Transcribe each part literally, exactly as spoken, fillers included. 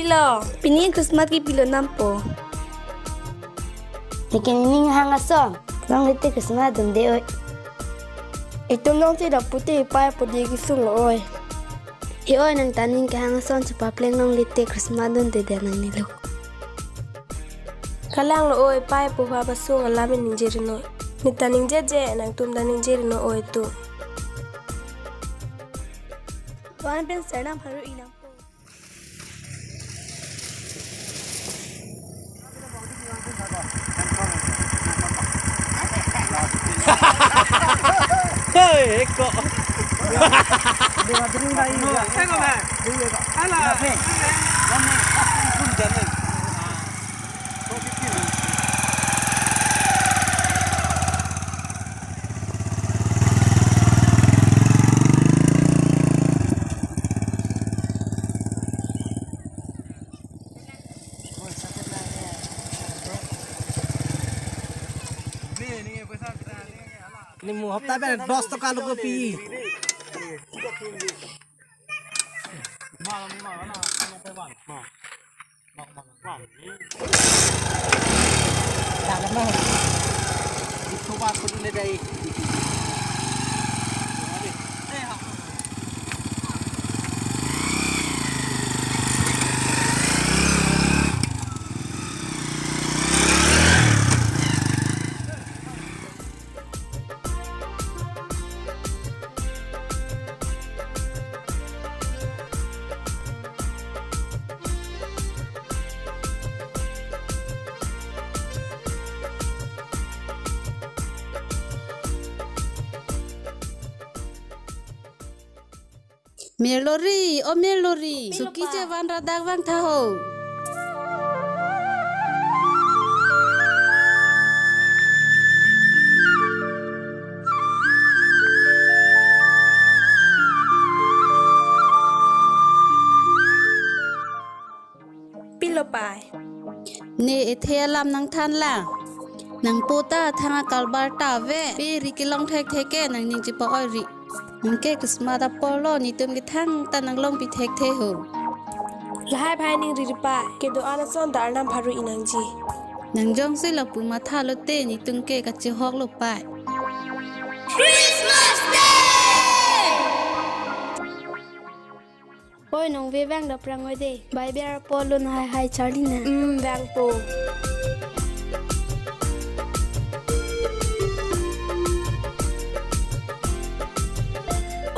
Pilo, pini Christmas kepilo nampo? Neke nening hang ason, nongle te Christmas dunde oi. Itum nong te dapute pai pudi kisung lo oi. E oi, nang ta ning kehang ason chepapleng, nongle te Christmas dunde dia nangnelo. Kalang lo oi, pai pu ha basung alam ningje ri noi. Ne ta ningjeje, nangtum ta ningje ri noi oi tu. Wan pen sernam haru inang. Hey, eko. Ni mo hopta pen dos toka lo kopi. Merlori, o merlori. Suki chevan ra dak vang tha ho. Pilo pai? Ne ethe alam nangthan lang. Nangpo ta thang akalbar ta ave. Pe ri kelong thekthe ke nangning chepa-oi ri. Ningke Christmas apor lo, netum ke thangta nanglongpi thekthe ho. Lahai phai ning ri ri pai. Kedo-an ason ta arnam pharu inangji. Nang jongsi lapu matha lote netum ke kachehok lo pai. Christmas Day! Oi, nong ve vang dapprang oi de. Bai biar po lun hai hai charli na. Hmm, vangpo.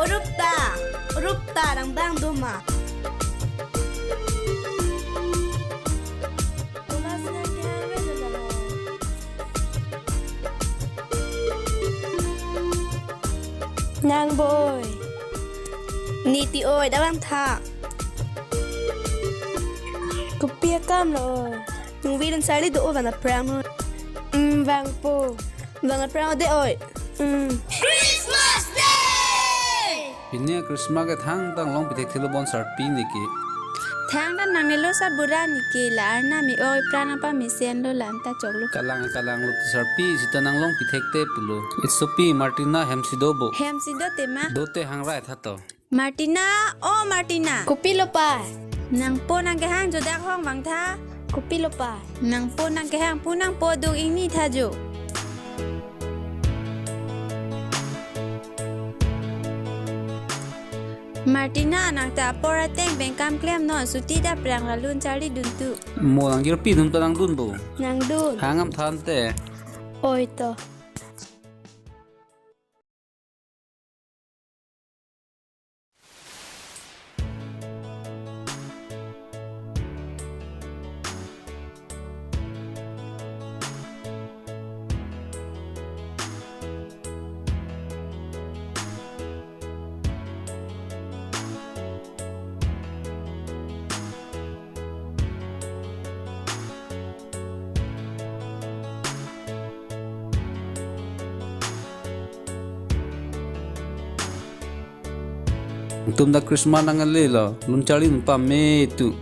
Urup ta, urup ta, rang bang doma. Nang boi. Niti oi, dak vang tha. Kopi akam lo oi. Nung ve dan charli do o van aphrang oi. Hmm, vangpo. Van aphrang de oi. Hmm. Christmas Day! Pini Christmas ke thangta nanglongpi thekthe lo bon sarpi neke. Thangta nangnelo sarbura neke, la arnam me-oi pran apa mesen lo, lanta choklo. Kalang kalang lo sarpi sita nanglongpi thekte pulo. Isopi Martina, hem si do bo? Hem si do tema. Do te hang rai tha to. Martina, o Martina. Kopi lo pai? Nangpo nangkehang jo dak hong vang tha. Kopi lo pai? Nangpo nangkehang pu nangpo duk ingni tha jo. Martina, nang ta apor ateng pen kam klem non, suti dapprang la lun charli dun tu. Mo nang jirpi dun ta nang dun bo? Nang dun. Hangam than te. Oi to. Nangtum ta Christmas nang ale lo, lun charli nang pame tu.